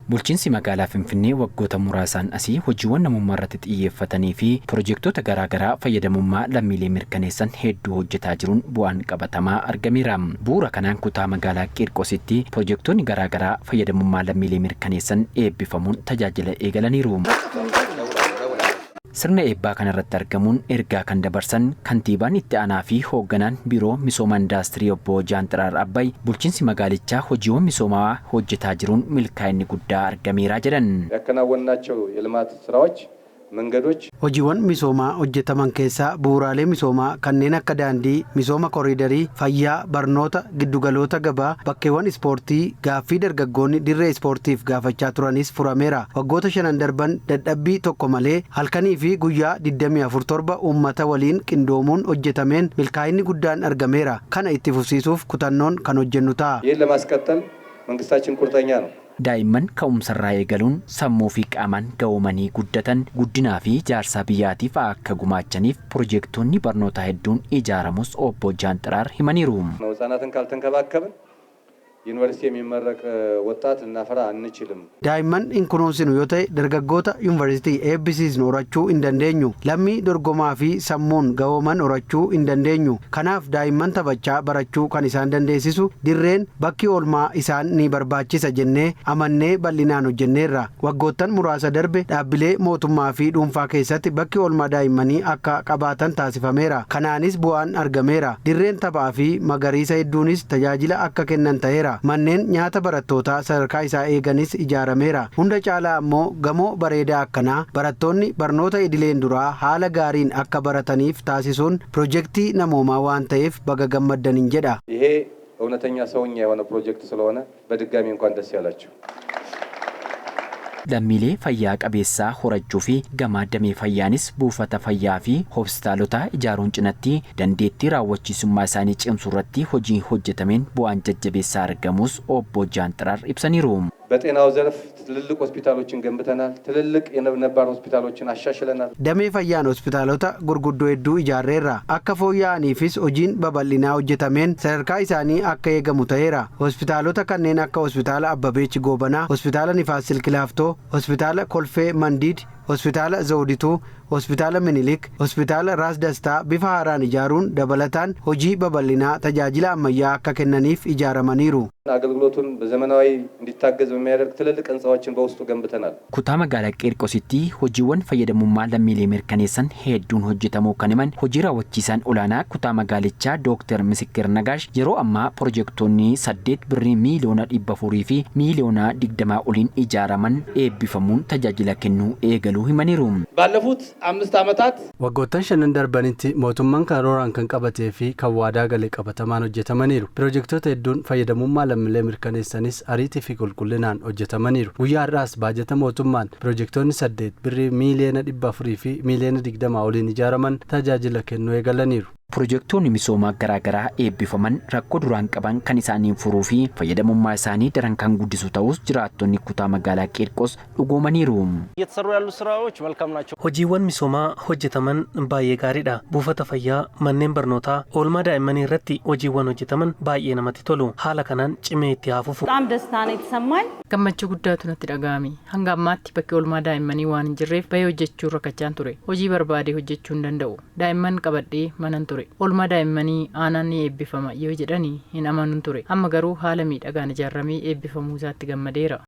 Bulchiinsi magaalaa Finfinnee waggoota muraasaan asii hojiiwwan namummaa irratti xiyyeeffatanii fi pirojektoota garaagaraa fayyadamummaa lammiilee mirkaneessan hedduu hojjetaa jiruun bu'aan qabatamaa argameera. Bu'uura kanaan kutaa magaalaa Qiirqositti pirojektoonni garaagaraa fayyadamummaa lammiilee mirkaneessan eebbifamuun tajaajila eegalaniiru. Sirna eebbaa kanarratti argamuun ergaa kan dabarsan kantiibaan itti aanaa fi hoogganaan biiroo misooma indaastirii obbo Jaanxiraar Abbay bulchiinsi magaalichaa hojiiwwan misoomaa hojjetaa jiruun milkaa'inni guddaa argameera jedhan. ያከናወንናቸው የልማት ስራዎች መንገዶች Hojiiwwan misoomaa hojjetaman keessaa bu'uuraalee misoomaa kanneen akka daandii, misooma koriidarii, fayyaa, barnoota, giddugaloota gabaa, bakkeewwan ispoortii, gaaffii dargaggoonni dirree ispoortiif gaafachaa turanis furameera. Waggoota shanan darban dadhabbii tokko malee halkanii fi guyyaa 24/7 uummata waliin qindoomuun hojjetameen milkaa'inni guddaan argameera. Kana itti fufsiisuuf kutannoon kan hojjennu ta'a. ይህን ለማስቀጠል መንግስታችን ቁርጠኛ ነው። Daa'imman ka'umsarraa eegaluun sammuu fi qaamaan ga'oomanii guddatan guddinaa fi jaarsa biyyaatiif akka gumaachaniif pirojektoonni barnootaa hedduun ijaaramus obbo Jaanxiraar himaniiru. ነው። ህጻናትን ካልተንከባከብን ዩኒቨርሲቲ የሚመረቅ ወጣት ልናፈራ አንችልም። Daa'imman hin kunuunsinu yoo ta'e dargaggoota yuunivarsiitii eebbisiisnu horachuu hin dandeenyu. Lammii dorgomaa fi sammuun ga'ooman horachuu hin dandeenyu. Kanaaf daa'imman taphachaa barachuu kan isaan dandeessisu dirreen bakki oolmaa isaan ni barbaachisa jennee amannee bal'inaan hojjenneerra. Waggoottan muraasa darbe dhaabbilee mootummaa fi dhuunfaa keessatti bakki oolmaa daa'immanii akka qabaatan taasifameera. Kanaanis bu'aan argameera. Dirreen taphaa fi magariisa hedduunis tajaajila akka kennan ta'eera. Manneen nyaata barattootaa sadarkaa isaa eeganis ijaarameera. Hunda caalaa ammoo gamoo bareedaa akkanaa barattoonni barnoota idileen duraa haala gaariin akka barataniif taasisuun pirojektii namoomaa waan ta'eef baga gammaddaniin jedha. ይሄ እውነተኛ ሰውኛ የሆነ ፕሮጀክት ስለሆነ በድጋሚ እንኳን ደስ ያላችሁ። Lammiilee fayyaa qabeessaa horachuu fi gama damee fayyaanis buufata fayyaa fi hospitaalota ijaaruun cinatti dandeettii raawwachiisummaa isaanii cimsuu irratti hojii hojjetameen bu'aan jajjabeessaa argamus obbo Jaanxiraar ibsaniiru. በጤናው ዘርፍ ትልልቅ ሆስፒታሎችን ገንብተናል። ትልልቅ የነባር ሆስፒታሎችን አሻሽለናል። Damee fayyaan hospitaalota gurguddoo hedduu ijaarreerra. Akka fooyya'aniifis hojiin babal'inaa hojjetameen sadarkaa isaanii akka eegamu ta'eera. Hospitaalota kanneen akka hospitaala Abbabeechi Goobanaa, hospitaala Nifaas Silk Laaftoo, hospitaala Kolfee Mandiid, hospitaala Zawdituu, hospitaala Minilik, hospitaala Raas Dastaa bifa haaraan ijaaruun dabalataan hojii babal'inaa tajaajila ammayyaa akka kennaniif ijaaramaniiru. አገልግሎቱን በዘመናዊ እንዲታገዝ በሚያደርግ ትልልቅ ህንፃዎችን በውስጡ ገንብተናል። Kutaa magaalaa Qeerqositti hojiiwwan fayyadamummaa lammiilee mirkaneessan hedduun hojjetamuu kan himan hojii raawwachiisaan olaanaa kutaa magaalichaa Dooktar Misikir Nagaash yeroo ammaa pirojektoonni saddeet birrii miiliyoona 400 fi miiliyoona 20 oliin ijaaraman eebbifamuun tajaajila kennuu eegaluu himaniiru. ባለፉት 5 ዓመታት Waggoottan shanan darbanitti mootummaan karooraan kan qabatee fi kan waadaa gale qabatamaan hojjetamaniiru. Pirojektoota hedduun fayyadamummaa lammiilee mirkaneessanis ariitii fi qulqullinaan hojjetamaniiru. Guyyaa har'aas baajata mootummaan pirojektoonni saddeet birrii miiliyoona 400 fi miiliyoona 20 oliin ijaaraman tajaajila kennuu eegalaniiru. Pirojektoonni misoomaa garaagaraa eebbifaman rakkoo duraan qaban kan isaaniin furuu fi fayyadamummaa isaanii daran kan guddisu ta'us jiraattonni kutaa magaalaa Qiirqos dhugoomaniiru. እየተሰሩ ያሉ ስራዎች መልካም ናቸው። Hojiiwwan misoomaa hojjetaman baay'ee gaariidha. Buufata fayyaa, manneen barnootaa, oolmaa daa'immanii irratti hojiiwwan hojjetaman baay'ee namatti tolu. Haala kanaan cimee itti haa fufu. በጣም ደስታ ነው የተሰማኝ። Gammachuu guddaatu natti dhaga'ame. Hanga ammaatti bakki oolmaa daa'immanii waan hin jirreef bahee hojjechuu rakkachaan ture. Hojii barbaadee hojjechuu hin danda'u. Daa'imman qabadhee manan ture. Oolmaa daa'immanii aanaan ni eebbifama yoo jedhani hin amanuun ture. Amma garuu haala miidhagaan ijaaramee eebbifamuu isaatti gammadeera.